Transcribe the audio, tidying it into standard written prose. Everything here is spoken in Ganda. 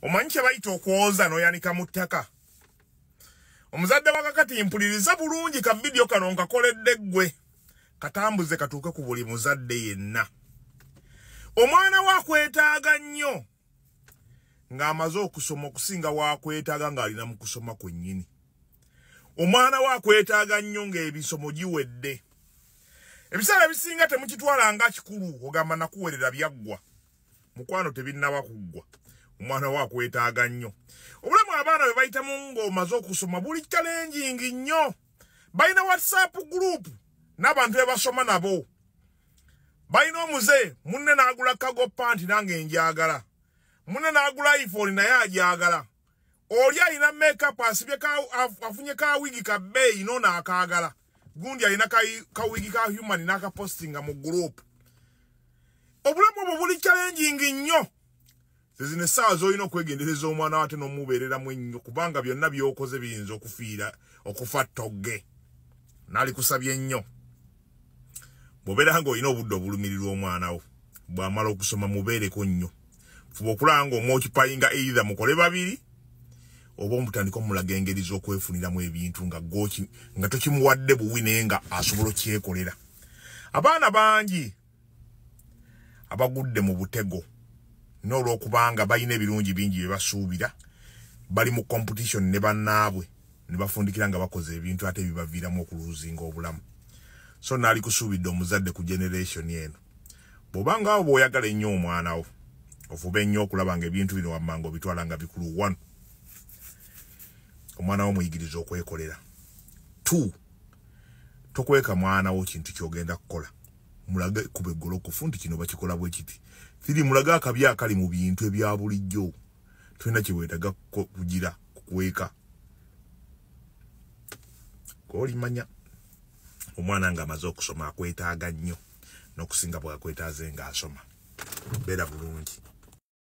Omanyi kye bayita okwoza n'oyanika mu ttaka. Omuzadde wa kakati, mpuliriza bulungi ka vidiyo kano nkakoledde ggwe, katambuze katuuke ku buli muzadde yenna. Omwana we akwetaaga nnyo ng'amaze okusoma okusinga waakwetaaga ng'alina mu kusoma kwennyini. Omwana we akwetaaga nnyo ng'ebisomo giwedde. Ebiseera ebisinga temukitwala nga kikulu, ogamba nakuwerera byaggwa. Mukwano, tebinnaba kuggwa. Omwana we akwetaaga nnyo. Obulamu abaana bwe bayitamu ng'omaze okusoma buli challenging nnyo. Balina WhatsApp group n'abantu be basoma nabo. Balina omuze, munne n'agula cargo pant, nange njagala. Munne n'agula iPhone, naye ajagala. Oli alina makeup, asibye ka afunye ka wig ka bbeeyi, noono akaagala. Gundi alina ka wig ka human n'akapostinga mu group. Obulamu obwo buli challenging nnyo. Zino essaawa z'olina okwegendereza omwana wo ate n'omubeereramu ennyo, kubanga byonna by'okoze biyinza okufiira okufa ttogge. Naalikusabye nnyo, bw'obeera ng'olina obudde obulumirirwa omwana wo bw'amala okusoma, mubeereko nnyo. Fuba okulaba ng'omwoccupyinga, either mukole babiri oba omutandika omulaga engeri z'okwefuniramu ebintu nga goki nga tokimuwadde buwi, naye nga asobola okyekolera. Abaana bangi abagudde mu butego n'olwokubanga balina ebirungi bingi bye basuubira, bali mu competition ne bannaabwe, ne bafundikira nga bakoze ebintu ate bibaviiramu okulosinga obulamu. So naali kusuubidde omuzadde ku generation eno, bw'obanga awo bw'oyagala ennyo omwana wo, ofube ennyo okulaba nga ebintu bino wammanga obitwala nga bikulu. One, omwana wo muyigiriza okwekolera. Two, tokweka mwana wo kintu kyogenda kukola, mulage kuba eggolokofu nti kino bakikola bwe kiti. Three, mulage akabi akali mu bintu ebya bulijjo. Tulina kyeweetaga kugira kukweka kolimanya. Omwana ng'amaze okusoma akwetaaga nnyo n'okusinga bw'akwetaaze ng'asoma. Beera bulungi.